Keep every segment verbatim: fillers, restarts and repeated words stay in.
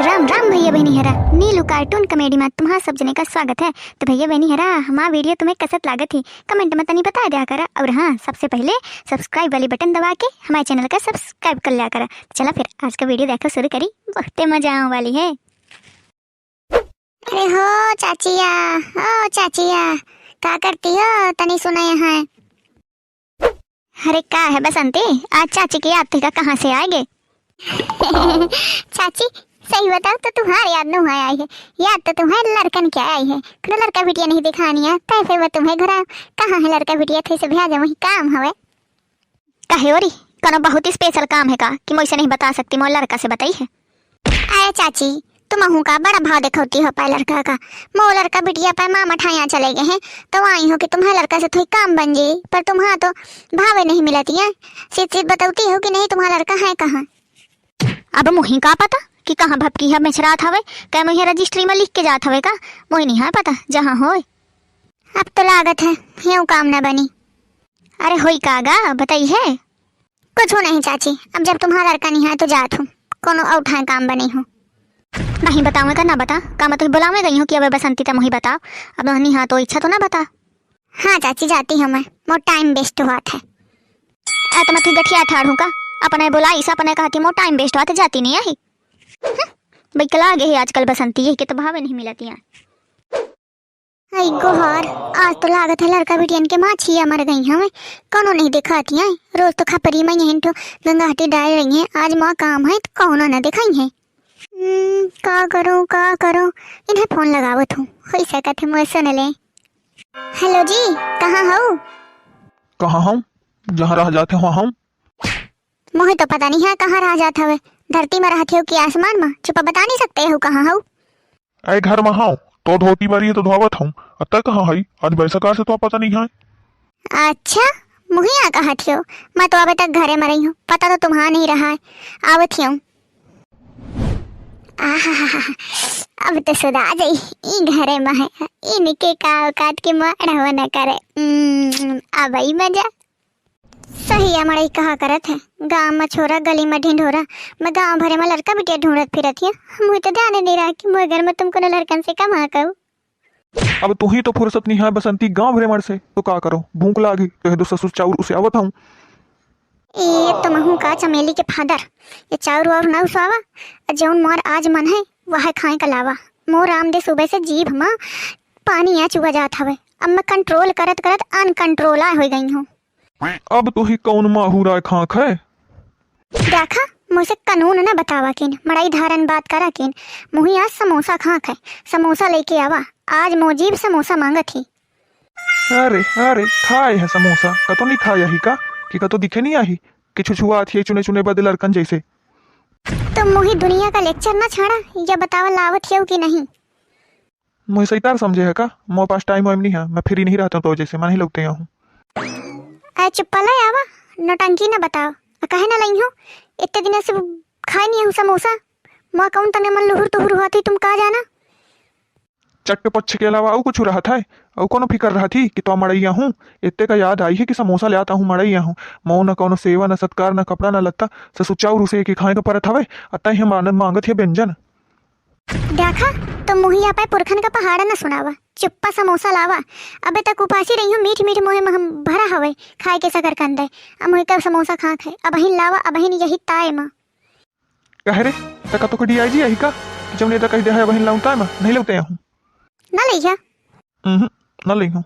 राम राम भइया बहिनी हरा, नीलू cartoon comedy मा तुम्हार सब जने का स्वागत है। तो भइया बहिनी हरा, हमार video तुम्हें कसत लागत ही, comment मा तनी बताय दिया करा। और हाँ, सबसे पहिले subscribe वाली button दबा के हमारे channel का subscribe कर लिया करा। तो चला फिर आज का video देखा शुरू करी, बहुते मजा आवे वाली है। अरे हो चाचिया, ओ चाचिया, का करती हो? तनी सुना यहाँ। अरे का है बसंती, आज चाची के याद तोहका कहाँ से आइगे? चाची, सही बताओ तो तुम्हार याद नु है आई है, याद तो तुम्हें लड़कन के आई है। कोनो लड़का बिटिया नहीं दिखानी है, तैसे वो तुम्हें घुरा। कहाँ है लड़का बिटिया? थे से भेजा, वही काम हवे। काहे ओरी, कोनो बहुत special काम है का कि मोसे नहीं बता सकती, मोर लड़का से बताई है? अरे चाची, तुमहू का बड़ा भाव देखौती हो पाए लड़का का। मोर लड़का बिटिया पाए मामा ठाया चले गए हैं, तो आई हो कि तुम्हारे लड़का से थोड़ी काम बन जाई, पर तुम्हार तो भावे नहीं मिलती है। सीत सीत बतौती हो कि नहीं तुम्हारा लड़का है कहाँ? अब मुही का पता कि कहाँ भपकी है, मेछरात हवे, कह मुही registry मा लिख के जात हवे का? मोही नहीं है पता जहाँ होए। अब तो लागत है, यूं काम न बनी। अरे होई का गा, बताई है? कुछ नहीं चाची, अब जब तुम्हारा लड़का नहीं है तो जात हूँ, कोनो और ठाए काम बनी हूँ। नहीं बतावे का ना बता, का मैं तुही बुलावे गई हूँ कि अब बसंती तम ही बताओ, अब नहीं हाँ तो इच्छा तो ना बता। हाँ चाची, जाती हूँ मैं, मोर time waste हुआ था। आ तो मैं तुही गठिया ठाड़ हूँ का? अपने बुलाई से अपने कहती मोर time waste हुआ था, जाती नहीं आई। हम्म, बैकला आगे है आजकल बसंती, यही के तो भावे नहीं मिलती हैं। आई गोहार, आज तो लागत है लड़का बिटियन के माछिया मर गई हमें, कोनो नहीं दिखाती हैं। रोज तो खपरी में यहीं तो गंगाहटी डाल रही हैं, आज माँ काम है तो कोनो न दिखाई है। हम्म, का करूँ, का करूँ, इन्हें फोन लगावत हूँ, हो सकत है मुझे सुन ले। हेलो जी, कहाँ हो? कहाँ हूँ? जहाँ रह जाते हो हम। मोहे तो पता नहीं है कहाँ रह जात हवे, धरती में रहत हो कि आसमान में, चुपा बता नहीं सकते हो कहाँ हो? ऐ घर में हूँ, तो धोती बारी है तो धोवत हूँ। अतः कहाँ है? आज बैसा कार से तो पता नहीं है। अच्छा, मुहिया कहत हो, मैं तो अबे तक घरे में रही हूँ, पता तो तुम्हारा नहीं रहा है। आवत हूँ। आहा, अब तो सुधा जाई, ई घरे में है, इनके का औकात के मार हो न करे। उम्म, अब आई मजा। सही है, मड़ई कहा करत है, गाँव में छोरा, गली में ढिंढोरा, मैं गाँव भरे में लड़का बिटिया ढूंढत फिरत हिया, मुझे तो ध्यान ही नहीं रहा कि मोर घर में तुम कोनो लड़कन से कमा करू। अब तुही तो फुर्सत नहीं है बसंती, गाँव भरे मर से तो का करो, भूख लागी तो ये दो ससुर चाउर उसे आवत हूँ। ए, तुमहू का चमेली के फादर, ये चाउर वाउर ना उसावा, जौन मोर आज मन है, वह खाए का लावा। मोर राम दे सुबह से जीभ में पानी आ चुआ जात हवे, अब मैं control करत करत uncontrol आ हो गई हूँ। अब तो ही कौन माहूरा खाँख है? देखा, मुझसे कानून न बतावा किन, मड़ई धारन बात करा किन। मुही आज समोसा खाँख है, समोसा लेके आवा, आज मोजीब समोसा मांगत ही। अरे, अरे, खाए है समोसा, कतो नहीं खाया ही का? कि कतो दिखे नहीं आही? कि छुछुआत ही चुने चुने बदे लड़कन जैसे। तुम मुही दुनिया का lecture न छाड़ा, या बतावा लावत हियो कि नहीं? मुझे सही तार समझे है का? मोर पास time वाइम नहीं है, मैं free नहीं रहता हूँ, तो जैसे मैं नहीं लौटे हूँ। अरे चुप्पा ले आवा, नौटंकी न बताओ। आ काहे न लई हूँ? इतने दिन से खाए नहीं हूँ समोसा। माँ कौन तने मन लुहुर तुहुर हुआ थी, तुम का जाना? चट्ट पच्छ के अलावा और कुछ रहा था? और कोनो फिकर रहा थी कि तो मड़ैया हूँ? इतने का याद आई है कि समोसा ले आता हूँ मड़ैया हूँ। मो न कोनो सेवा, न सत्कार, न कपड़ा, न लत्ता, ससुर चाउर उसे के खाए का परत हवे, अतः हम आनंद मांगत है व्यंजन। देखा, तो मुहिया पे पुरखन का पहाड़ा न सुनावा, चुप्पा समोसा लावा। अबे तक उपासी रही हूँ, मीठ मीठ मुहे में हम भरा हवे, खाए के सकर कंदे। अब मुहे कब समोसा खात है, अबहिन लावा, अबहिन यही ताए माँ। कह रे, तका तो को D I G यही का? जब नेता कह दे है, अबहिन लाऊं ताए माँ, नहीं लौटे हूँ। न लइहा? हम्म, न लई हूँ।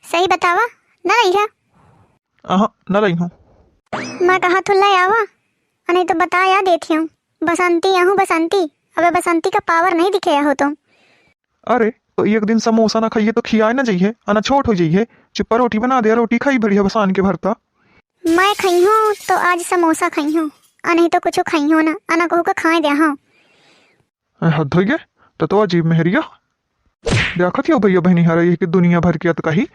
सही बतावा, न लइहा? अहाँ, न लई हूँ। मैं कहा थू ले आवा, आ नहीं तो बता या देती हूँ। बसंती आहूँ बसंती, अबे बसंती का power नहीं दिखे हो तुम। अरे, तो एक दिन समोसा ना खाइए तो खियाए ना जाइए, अना छोट हो जाइए। चुप्पा रोटी बना दे, रोटी खाई बढ़िया बसान के भरता। मैं खाई हूँ तो आज समोसा खाई हूँ, आ नहीं तो कुछ खाई हूँ ना, अना कहू का खाए दे हाँ। ए, हद होइगे, त तो अजीब मेहरिया। देखत हियो भइया बहिनी हरा, यही कि दुनिया भर की अतकही।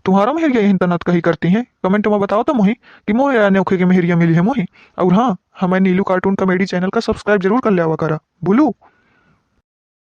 तुम्हारा मेहरिया यही तन अतकही करती हैं। Comment में बताओ तो मुही कि मोहे अनोखे के मेहरिया मिली है मुही। और हाँ, हमें नीलू cartoon comedy channel का subscribe जरूर कर लियावा करा। भूलू।